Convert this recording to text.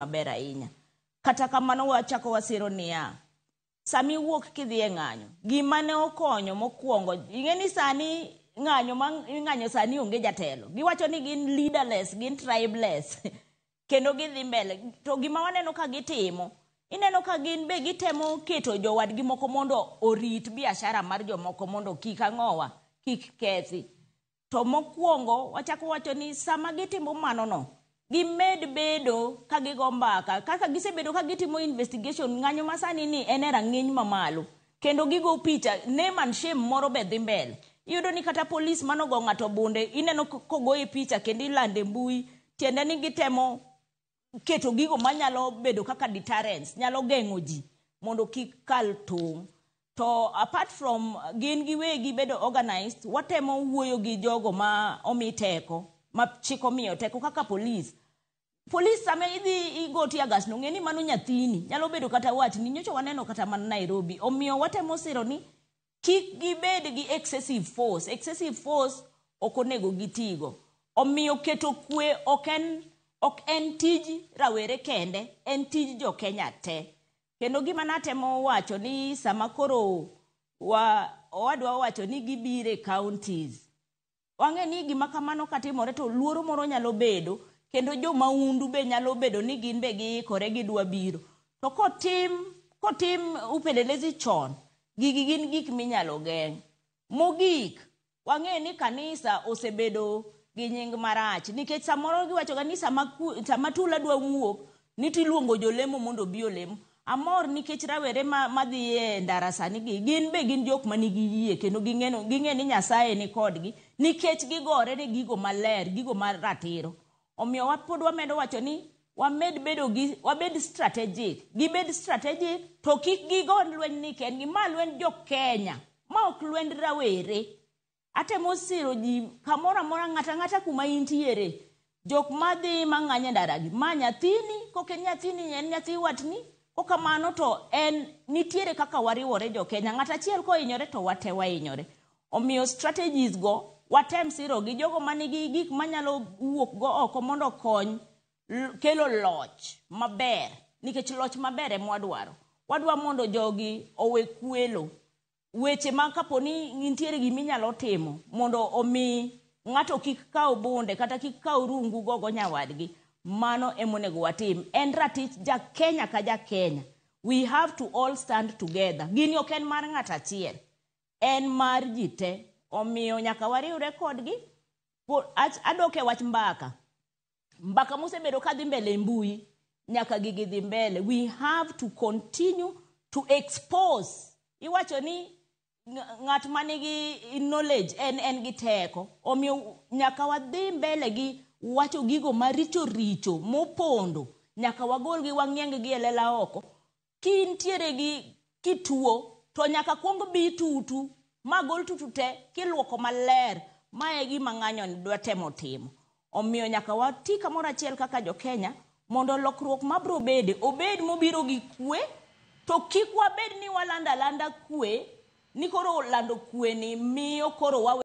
Maber ahinya. Kata kamano, wachako wasiro niya, sami iwuok kidhi e ng'anyo, gima ne okonyo mokwongo, ing'e ni sani ng'anyo ma ing'anyo sani onge jatelo. Giwacho ni gin leaderless, gin tribeless, kendo gidhi mbele. To gima waneno ka gitimo, ineno ka gin be gitemo keto jowadgi moko mondo orit biashara mar jomoko mondo kik ang'owa, kik kethi. To mokwongo wachako wacho ni sama gitimo mano no, gimed bedo ka gigo mbaka kaka gisebedo ka gitimo investigation. Ng'anyo masani ni en e rang'iny mamalo, kendo gigo picha, name and shame moro be dhi mbele. Iyudo ni kata polis manogo ng'ato bunde, ineno kogoye picha kendo ilande mbui. Tiende ni gitemo keto gigo manyalo bedo kaka deterrence, nyalo geng'o ji mondo kik kal tong'. To apart from gin giwegi bedo organized, watemo wuoyo gi jogo ma omi teko, ma chik omiyo teko, kaka polis. Polis, sama idhi igo teargas no, ng'e ni mano nyathini, nyalo bedo kata watni. Nyocha waneno kata mana Nairobi. Omiyo watemo siro ni kik gibed gi excessive force. Excessive force ok onego gitigo. Omiyo keto kwe ok en tij rawere kende, en tij jo Kenya te. Kendo gima natemo wacho ni sama koro wa owadwa owacho ni gibiro e counties, wang'e ni gima kamano katimore to luoro moro nyalo bedo, kendo jo maundu be nyalo bedo ni gin be giikore, gidwa biro. To kotim upelelezi chon, gigi gin gik minyalo geng'. Mogik, wang'e ni kanisa osebedo gi nying marach, nikech samoro giwacho ga ni sama tula dwa wuok ni tiluongo jolemo mondo obi olem. Amor nikech rawere ma madhi e ndara sani gi gin be gin jok manigi yie, kendo ging'e ni Nyasaye ni kodgi, nikech gigore ne gigo maler, gigo mar ratiro. Omiyo pod wamedo wacho ni wamed bedo gi, wabed strategic, gibed strategic, to kik gigo lweny ni kendgi. Ma lweny jo Kenya, ma ok lwend rawere. Atemo siro ji kamoro amora, ng'ata ng'ata kuma intiere, jok madhi mang'anyo e ndaragi, ma nyathini, kok en nyathini, en nyathi watni. Kokamano to en nitiere kaka wariwore jo Kenya. Ng'at achiel kohinyore to wate wahinyore. Omiyo strategies go watem siro gi jogo manigi gik manyalo wuok go oko mondo okony kelo loch maber, nikech loch maber ema wadwaro. Wadwa mondo jogi owe kwelo weche ma kapo ni nitiere giminyalo timo mondo omi ng'ato kik kaw bunde kata kik kaw rungu gogo nyawadgi, mano emonego watim. En ratich ja Kenya ka ja Kenya. We have to all stand together. Gini ok en mar ng'ato achiel, en mar ji te. Omiyo nyaka wariwre kodgi. Adok e wach mbaka. Mbaka mosebedo kadhi mbele e mbui, nyaka gigi dhi mbele. We have to continue to expose. Iwacho ni ng'at manigi knowledge en gi teko. Omiyo nyaka wadhi mbele gi wacho gigo maricho richo mopondo, nyaka wagolgi, wang'ieng gi e lela oko. Kintiere gi kituo to nyaka kuong bi tutu ma gol tutu te kiluoko maler. Mae e gima ng'anyo ni dwa temo timo. Omiyo nyaka wati kamoro achiel kaka jo Kenya mondo lokruok mabiro bede obed mobiro gi kwe, to kik wabed ni walando alanda kwe, ni koro lando kwe ni miyo koro wawe.